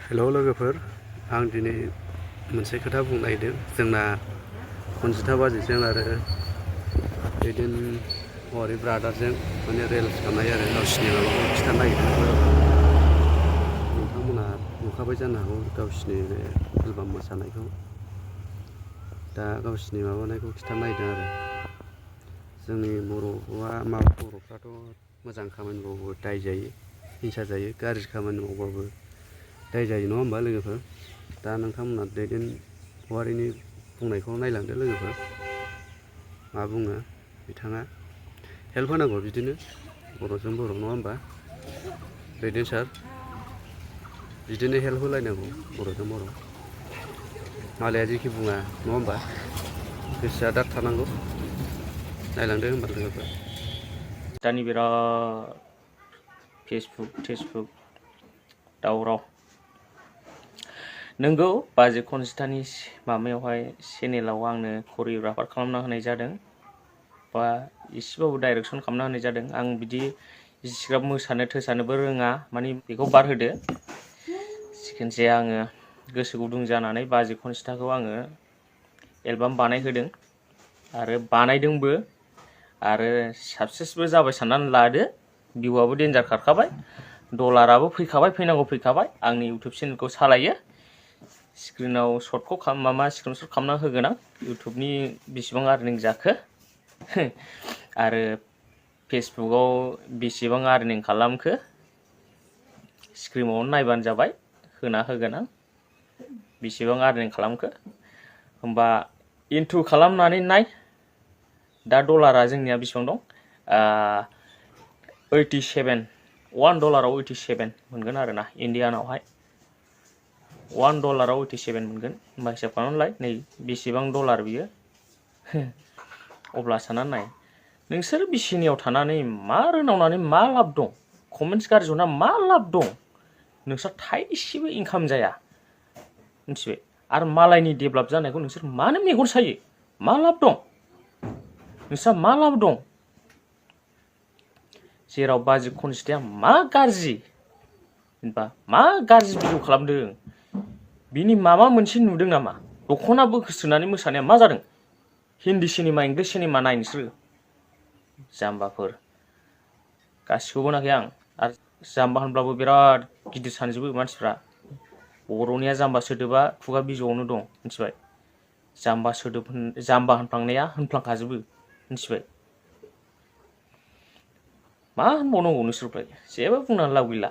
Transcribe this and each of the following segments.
Hello लोगोफोर, आं दिनै मोनसे खोथा बुंनो नागिरदों। जोंना 50 बाजिजों आरो दैदेन हौवारि ब्रादारजों माने रिल्स खालामनाय आरो गावसिनि माबाखौ खिथानो नागिरदों। नोंथांमोना नुखाबाय जानो हागौ गावसिनि बे एलबाम मोसानायखौ। दा गावसिनि माबानायखौ खिथानो नागिरदों आरो जोंनि बर'फ्राथ' मोजां खामानि मावबाबो दाय जायो, हिंसा जायो, गाज्रि खामानि मावबाबो दाय जायो, नङा होमबा लोगोफोर? दा नोंथांमोना दैदेन औवारिनि बुंनायखौ नायलांदो लोगोफोर, मा बुङो बिथाङा। हेल्प होनांगौ बिदिनो बर'जों बर', नङा होमबा दैदेन सार? बिदिनो हेल्प होलायनांगौ बर'जों बर'। मालाया जेखि बुङा, नङा होमबा? गोसोआ दाद थानांगौ। नायलांदो होमबा लोगोफोर। दानि बिराद फेसबुक दावराव। नोंगौ बाजै खनजिथानि माबायावहाय चेनेलाव आंनो करिय'ग्राफार खालामना होनाय जादों, बा एसेबाबो डाइरेक्सन खालामना होनाय जादों। आं बिदि इसिग्राब मोसानो थोसानोबो रोङा, माने बेखौ बारहोदो। जिखुनजाया आङो गोसो गुदुं जानानै बाजै खनजिथाखौ आङो एलबाम बानायहोदों आरो बानायदोंबो, आरो साक्सेसबो जाबाय साननानै लादो। भिउआबो डेन्जार खारखाबाय, डलाराबो फैनांगौ फैखाबाय। आंनि इउटुब चेनेलखौ सालायो। स्क्रिनाव सर्टखौ स्क्रिनशट खालामना होगोन आं, इउटुबनि बेसेबां आर्निं जाखो आरो फेसबुकआव बेसेबां आर्निं खालामखो स्क्रिनाव नायबानो जाबाय, होना होगोन आं बेसेबां आर्निं खालामखो। होमबा इन्टु खालामनानै नाय, दा डलारा जोंनिया बेसेबां दं? 87, $1 87 मोनगोन आरो ना इण्डियानावहाय। $1 87 मोनगोन। होमबा हिसाब खालामनानै नै बेसेबां डलार बियो अब्ला साननानै नाय, नोंसोर बिसिनियाव थानानै मा रोनावनानै मा लाब दं? कमेन्ट्स गाज्रि हरना मा लाब दं? नोंस्रा थाइसेबो इनकाम जाया, मिथिबाय? आरो मालायनि डेभेलप जानायखौ नोंसोर मानो मेगन सायो? मा लाब दं? नोंस्रा मा लाब दं? जेराव बाजै खनजिथाया मा गाज्रि, जेनेबा मा गाज्रि भिडिअ खालामदों? बिनि माबा मोनसे नुदों नामा? दख'ना बोखोस्रोनानै मोसानाया मा जादों? हिन्दी सिनेमा, इंलिस सिनेमा नाय नोंसोरो, जाम्बाफोर। गासिखौबो होनाखै आं, आरो जाम्बा होनब्लाबो बिराद गिदिर सानजोबो मानसिफ्रा। बर'निया जाम्बा सोदोबा खुगा बिजौआवनो दं, मिथिबाय? जाम्बा होनफ्लांनाया होनफ्लांखाजोबो, मिथिबाय? मा होनबावनांगौ नोंसोरलाय? जेबो बुंनानै लाब गैला।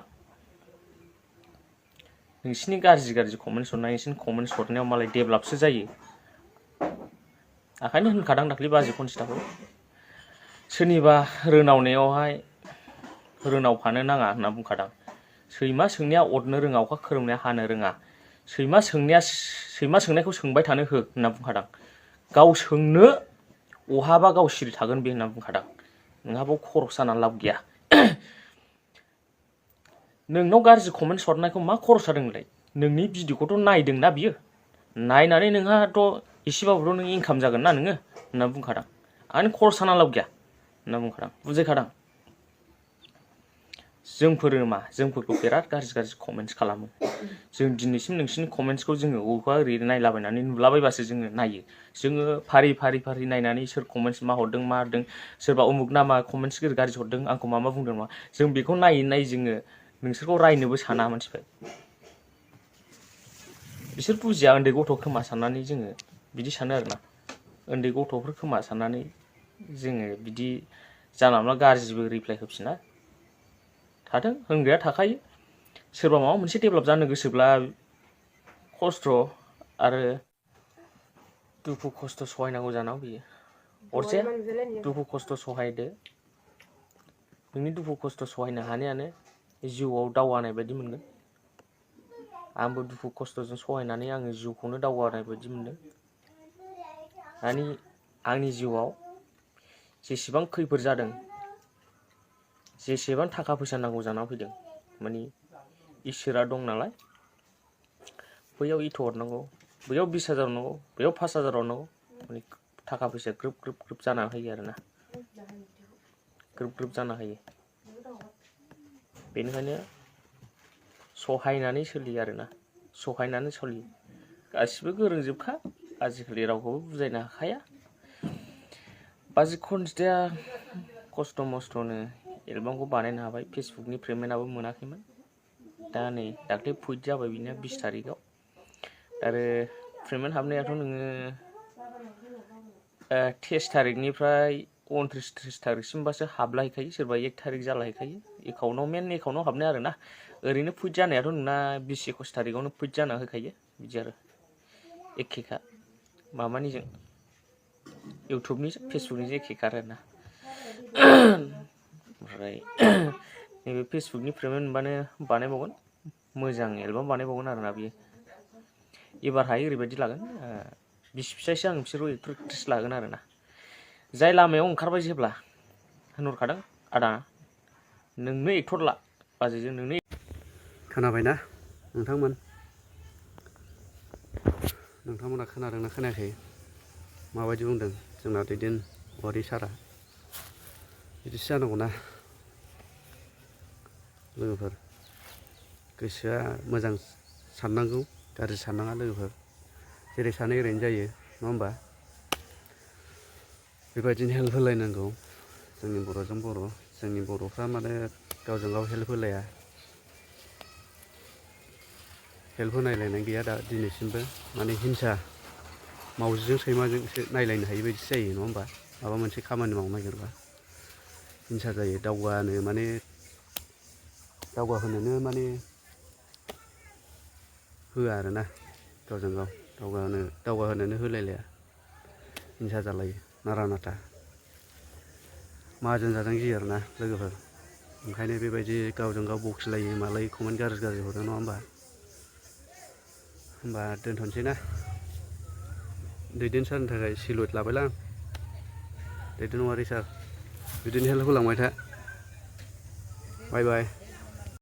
नोंसिनि गाज्रि कमेन्ट्स हरनाय, नोंसिनि कमेन्ट्स हरनायाव मालाय डेभेलपसो जायो। ओंखायनो होनखादां दाख्लै बाजै खनजिथाखौ, सोरनिबा रोनावनायावहाय रोनावफानो नाङा होनना बुंखादां। सैमा सोंनाया अरनो रोङा, अखा खोरोमनाया हानो रोङा। सैमा सोंनायखौ सोंबाय थानो हो होनना बुंखादां। गाव सोंनो अहाबा गाव सिरि थागोन बे होनना बुंखादां। नोंहाबो खर' सानानै लाब गैया। नोंनाव गाज्रि कमेन्ट्स हरनायखौ मा खरस जादोंलाय? नोंनि भिडिअखौथ' नायदोंना बियो, नायनानै नोंहाथ' एसेबाबोथ' नों इनकाम जागोन ना नोङो होनना बुंखादां। आंनि खरस साना लाब गैया होनना बुंखादां, बुजायखादां। जोंफोरो मा? जोंफोरखौ बिराद गाज्रि कमेन्ट्स खालामो। जों दिनैसिम नोंसिनि कमेन्ट्सखौ जोङो अबेबा ओरै नायलाबायनानै नुलाबायबासो जोङो नायो। जोङो फारि नायनानै सोर कमेन्ट्स मा हरदों, मा हरदों, सोरबा उमुक ना मा कमेन्ट्स गाज्रि हरदों, आंखौ मा बुंदों मा, जों बेखौ नायै जोङो नोंसोरखौ रायनोबो साना, मिथिबाय? बिसोर बुजिया, उन्दै गथ' खोमा साननानै जोङो बिदि सानो आरोना। उन्दै गथ'फोर खोमा साननानै जोङो बिदि जानला मोनला गाज्रिबो रिप्लाय होफिना। थाथों, होनग्राया थाखायो। सोरबा माबा मोनसे डेभेलप जानो गोसोब्ला खस्थ' आरो दुखु खस्थ' सहायनांगौ जानांगौ फैयो। अरजाया, दुखु खस्थ' सहायदो। नोंनि दुखु खस्थ' सहायनो हानायानो जिउआव दावगानाय बायदि मोनगोन। आंबो दुखु खस्थ'जों सहायनानै आङो जिउखौनो दावगानाय बायदि मोनदों। आंनि जिउआव जेसेबां खैफोद जादों, जेसेबां थाखा फैसा नांगौ जानानै फैदों, माने इसोरा दं नालाय, बैयाव इथ' हरनांगौ, बैयाव 20,000 हरनांगौ, बैयाव 5,000 हरनांगौ, माने थाखा फैसाया ग्रोब जाना होयो आरोना। ग्रोब जाना होयो। बेनिखायनो सहायनानै सोलियो आरोना। सहायनानै सोलियो गासिबो गोरोंजोबखा आजिखालि रावखौबो बुजायनो हाखाया बाजै खनजिताया खस्थ' मस्थ'नो एलबामखौ बानायनो हाबाय फेसबुकनि पेमेन्टआबो मोनाखैमोन दा नै दाख्लै फुइट जाबाय बिनिया 20 तारिखआव आरो पेमेन्ट हाबनायाथ' नोङो 23 तारिखनिफ्राय 29-30 तारिखसिमबासो हाबलाहैखायो सोरबा 1 तारिख जालाहैखायो एकाउन्टआव मेन एकाउन्टआव हाबनाय आरो ना ओरैनो फुइट जानायाथ' नोंना 20-21 तारिखआवनो फुइट जाना होखायो बिदि आरो एखेखा माबानिजों इउटुबनिजों फेसबुकनिजों एखेखा आरोना ओमफ्राय नैबे फेसबुकनि पेमेन्ट मोनबानो बानायबावगोन मोजां एलबाम बानायबावगोन आरोना बियो एबारहाय ओरैबायदि लागोन 20 फिसायसो आं बिसोरखौ एक्टर एक्ट्रेस लागोन आरोना जाय लामायाव ओंखारबाय जेब्ला होनहरखादों आदा नोंनो एक्टर ला बाजैजों नोंनो खोनाबायना नोंथांमोना खोनादोंना खोनायाखै माबायदि बुंदों जोंना दैदेन औवारि सारा बिदिसो जानांगौना लोगोफोर गोसोआ मोजां साननांगौ गाज्रि साननाङा लोगोफोर जेरै सानो ओरैनो जायो नङा होमबा बेबायदिनो हेल्प होलायनांगौ जोंनि बर'जों बर' जोंनि बर'फ्रा माने गावजों गाव हेल्प होलाया हेल्प होनायलायनाय गैया दा दिनैसिमबो माने हिंसा मावजिजों सैमाजोंसो नायलायनो हायि बायदिसो जायो नङा होमबा माबा मोनसे खामानि मावनो नागिरबा हिंसा जायो दावगाहोनोनो माने होआ आरोना गावजों गाव दावगाहोनोनो होलायलाया हिंसा जालायो नारा नाथा माहाजोन जाजां गियो आरोना लोगोफोर ओंखायनो बेबायदि गावजों गाव बखिलायो मालायो कमेन्ट गाज्रि हरो नङा होमबा दोनथ'नोसै ना दैदेन सारनि थाखाय सिलुट लाबायलां दैदेन औवारि सार बिदिनो हेल्प होलांबाय था बाय बाय